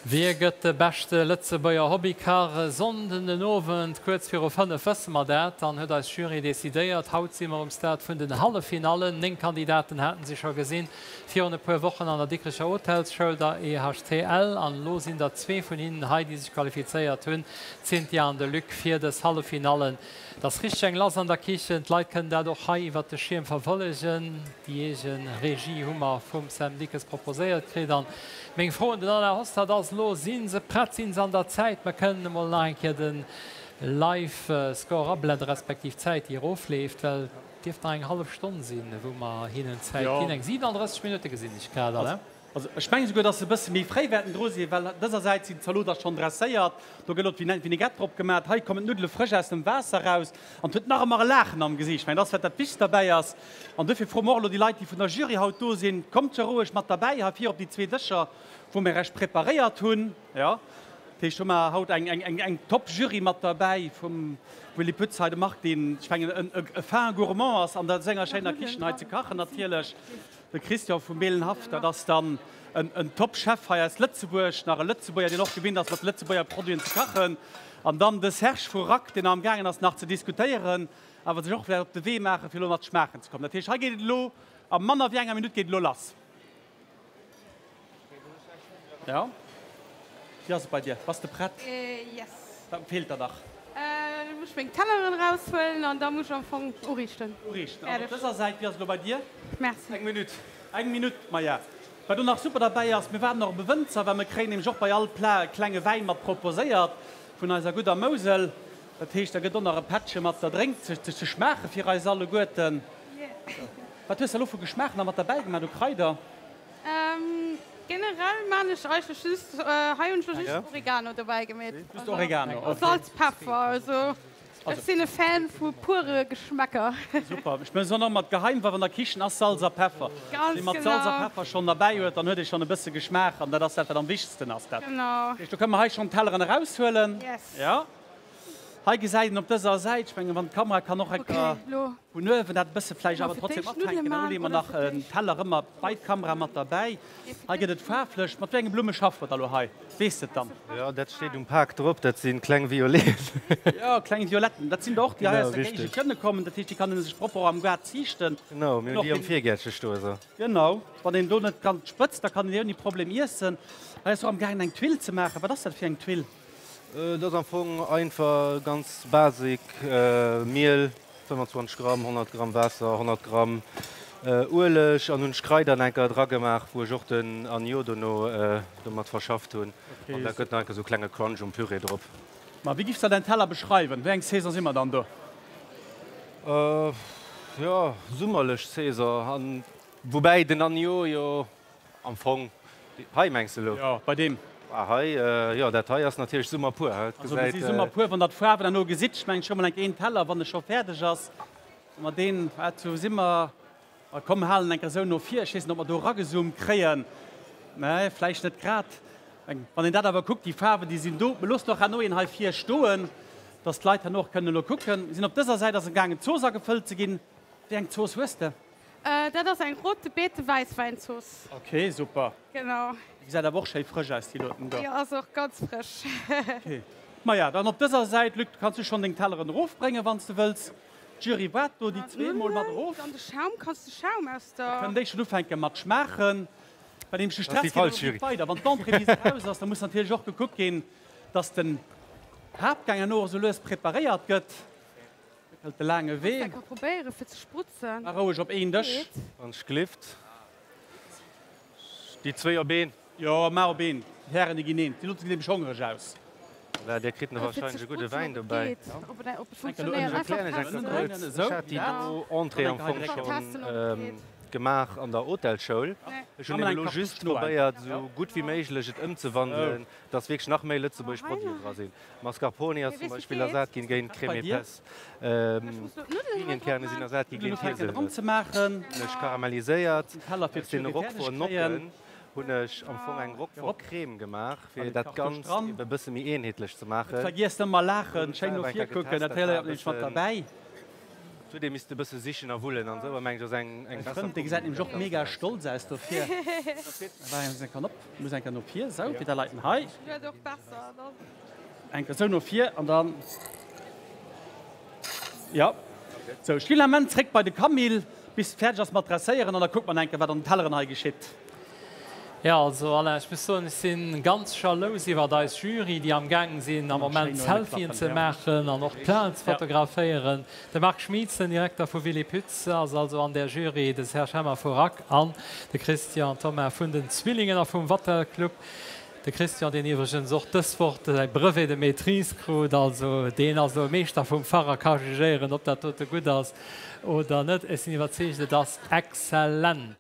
Wie gëtt de beschte Lëtzebuerger Hobbykach? E Sonnden den Owend kuerz viru 5 wësse mer dat. Dann huet eis Jury decidéiert. Haut si mer um Stade vun den Halleffinallen. 9 Kandidaten haten si scho gesinn virun e puer Wochen an der Dikrecher Hotelsschoul, der EHTL. An elo sinn der zwee vun hinnen hei, déi sech qualifizéiert hunn, d'Cynthia an de Luc, fir dës Halleffinallen. Et ass richteg eng lass an der Kichen. D'Leit kënnen dat och hei iwwert de Schierm verfollegen. Déi eege Regie hu mer vum Sam Dickes proposéiert kritt. An meng Fro un den Alain Hostert ass elo, Si se prett? Si se an der Zäit? Mer kënnen emol nach eng Kéier de Live-Score ablenden, respektiv d'Zäit, déi erofleeft, well et dierft nach eng hallef Stonn sinn, wou mer hinnen Zäit ginn. Eng 37 Minutte gesinn ech grad, Alain. Also ech mengen esouguer, dass se e bësse méi fréi wäerten dru sinn, well dësersäits sinn d'Zaloter schonn dresséiert, do gëtt elo d'Vinaigrette drop gemat, hei kommen d'Nuddele frësch aus dem Waasser raus an et huet nach ëmmer e Laachen am Gesiicht. Ech mengen, dat ass wat dat Wichtegst derbäi ass. An duerfir froe mer och elo déi Leit, déi vun der Jury haut do sinn, kommt jo roueg mat derbäi hei vir op déi zwee Dëscher, wou mir Iech preparéiert hunn. Jo, dat heescht, hu mer haut eng, eng, eng Top-Jury mat derbäi, vum Willy Pütz hei, de Marc, deen, ech mengen, e fin gourmand ass an der senger schéiner Kichen hei ze kachen natierlech. De Christian vum Beelenhaff, dat ass dann en Top-Chef hei aus Lëtzebuerg, nach e Lëtzebuerger, deen och gewinnt ass, mat Lëtzebuerger Produiten ze kachen. An dann de Serge vu Rack, deen amgaangen ass nach ze diskutéieren, awer sech och wäert op de Wee maachen, fir elo mat Schmaachen ze kommen. Dat heescht, hei geet et elo, a manner wéi enger Minutt geet et elo lass. Jo, wéi ass et bei dir? Bass de prett? Yes. Wat feelt der nach? Elo muss ech meng Telleren eraushuelen an da muss ech am Fong uriichten. Uriichten. An op dëser Säit, wéi ass et elo bei dir? Merci. Eng Minutt. Eng Minutt, maja. Wat do nach super derbäi ass, mir waarden och op e Wënzer, well mir kréien nämlech och bei all Plat e klenge Wäin mat proposéiert vun eiser gudder Mousel. Dat heescht, da gëtt och nach e Pättche mat der Drénk ze schmaache fir eis alleguerten. Wat hues de elo vu Geschmaach nach mat derbäi gemaach u Kraider? Generell maan ech eigentlech just, hei hun ech lo just Oregano dobäi gemeet. Just Oregano, ok. Salz, Peffer, also ech sin e Fan vu pure Geschmäcker. Super, ech mengen soen och emmer, d'Geheimwaff an der Kichen ass Salz a Peffer. Ganz Wann ee mat Salz a genau. Peffer schonn derbäi huet, dann huet ee schonn e bësse Geschmaach an dat ass dat wat am wichtegsten ass. Dat Genau. heescht, do kënne mer hei schonn d'Telleren eraushuelen. Yes. Jo. Hei gesäit een op dëser Säit, ech mengen wann d'Kamera kann och eng Kéier vun uewen dat e bësse vläicht awer trotzdem afänken, da leeë mer nach en Teller ëmmer bei d'Kamera mat derbäi. Hei gëtt et faarflech. Mat wéi enge Blumme schafft mer da lo hei? Weess de et dann? Jo, dat steet um Pak drop, dat si kleng Violetten. Jo, kleng Violetten, dat sinn der och, déi hei aus der Géigend kënne kommen. Dat heescht, déi kann ee sech propper och am Gaart ziichten. Genau, mir hunn déi am Virgäertche stoen. Esou. Genau, wann een do net kann spëtzt, da kann een déi ouni Problem iessen. Hei ass och amgaangen eng Tuile ze maachen. Wat ass dat fir eng Tuile? Et ass am Fong einfach ganz basic, Miel, 25 Gramm, 100 Gramm Waasser, 100 Gramm Ueleg an hunn ech Kraider nach enker dra gemaach, wou ech och den Agneau dono domat verschafft hunn. An da gëtt nach enker sou klenge Crunch um Püree drop. Ma wéi giffs de däin Teller beschreiwen? Wéi eng Saison si mer dann do? Jo, summerlech Saison, an woubäi den Agneau jo Am Fong, hei mengs de elo? Jo, bei deem. Ah hei, jo, dat hei ass natierlech Summer pur. Et Also mir gesäit. si Summer pur, wann der d'Faarwen herno gesitt. Ech mengen, ech hu mol enk een Teller, wann e scho fäerdeg ass, wa mer deen, wat, wou si mer? Ah komm, halen enk esou no vir. Ech weess net, ob mer do eragezoomt kréien. Nee, vläicht net grad. Wann een dat awer kuckt, déi Faarwen, déi sinn do. Mir loossen och herno een hei vir stoen, dass d'Leit herno och kënnen elo kucken. Mir sinn op dëser Säit ass amgaangen d'Zooss agefëllt ze ginn. Wéi eng Zooss hues de? Dat ass eng rote Beete Wäisswäinzooss. Ok, super. Genau. Déi gesäit awer och schéi frësch aus, déi doten do. Jo, ass och ganz frësch. Ok. Maja, dann op dëser Säit, Luc, kanns du schonn deng Telleren erofbréngen, wann s de wëlls. D'Jury waart do déi zweemol mat erof. Dann de Schaum, kanns de Schaum aus der. Da kënnt déi schonn ufänke mat schmaachen. Well nämlech de Dat ass Stress déi geet falsch elo Jury. weider. Wann d'Entrée bis eraus ass, da muss natierlech och gekuckt ginn, dass den Haaptgang herno och esou lues preparéiert gëtt. Hëlt de laange Wee. Ka probéieren fir ze sprutzen. Maach roueg op een Dësch. Wann ech glift. Déi zwéi op een. Jo, maach op een. D'Hären, déi ginn een. Déi loosse nämlech hongereg aus. Voilà, dir kritt nach wahrscheinlech e gudde Wäin dobäi. Erklären ech eng Kéier kuerz. Ech hat déi do Entrée am Fong schonn gemaach an der Hotelschoul. Ech hunn eben elo just probéiert, esou gutt wéi méiglech et ëmzewandelen, dass wierklech nach méi lëtzebuergesch Produiten dra sinn. Mascarpone ass zum Beispill ersat ginn géint Crème épaisse. Pinienkerne sinn ersat ginn géint Hieselnëss. Hunn ech karamelliséiert. Aus deene Roquefort Nocken hunn ech am Fong eng Roquefort Crème gemaach, fir dat Ganzt ebe e bësse méi eenheetlech ze maachen. Hunn ech selwer eng Kéier getest, dat war e bëssen. Et huet ee misste bësse sichen a wullen an esou, a mengt, ass eng Mäi besser Frënd, dee gesäit nämlech och mega stolz aus dofir. Eng Kéier op, muss eng Kéier no vir, esou, fir der Leiten hei. Eng Kéier esou no vir an dann, jo. Sou, ech ginn Ament zréck bei de Camille, bis et fäerdeg ass mat dresséieren an da kucke mer eng Kéier, wat an den Telleren hei geschitt. Jo, also Alain, ech muss soen, ech si ganz jalous iwwert eis Jury, déi am gaang sinn am Moment Selfien ze maachen an och d'Platen ze fotograféieren. De Marc Schmitz, den Direkter vu Willy Pütz, ass also an där Jury, de Serge Hemmer vu rac an de Christian Thomas vun den Zwillingen a vum Vatel Club. De Christian, deen iwwregens och dës Woch säi Brevet de maîtrise krut, also deen ass elo Meeschter vum Fach a ka jugéieren, ob dat dote gutt ass oder net. Ech sinn iwwerzeegt, et ass exzellent.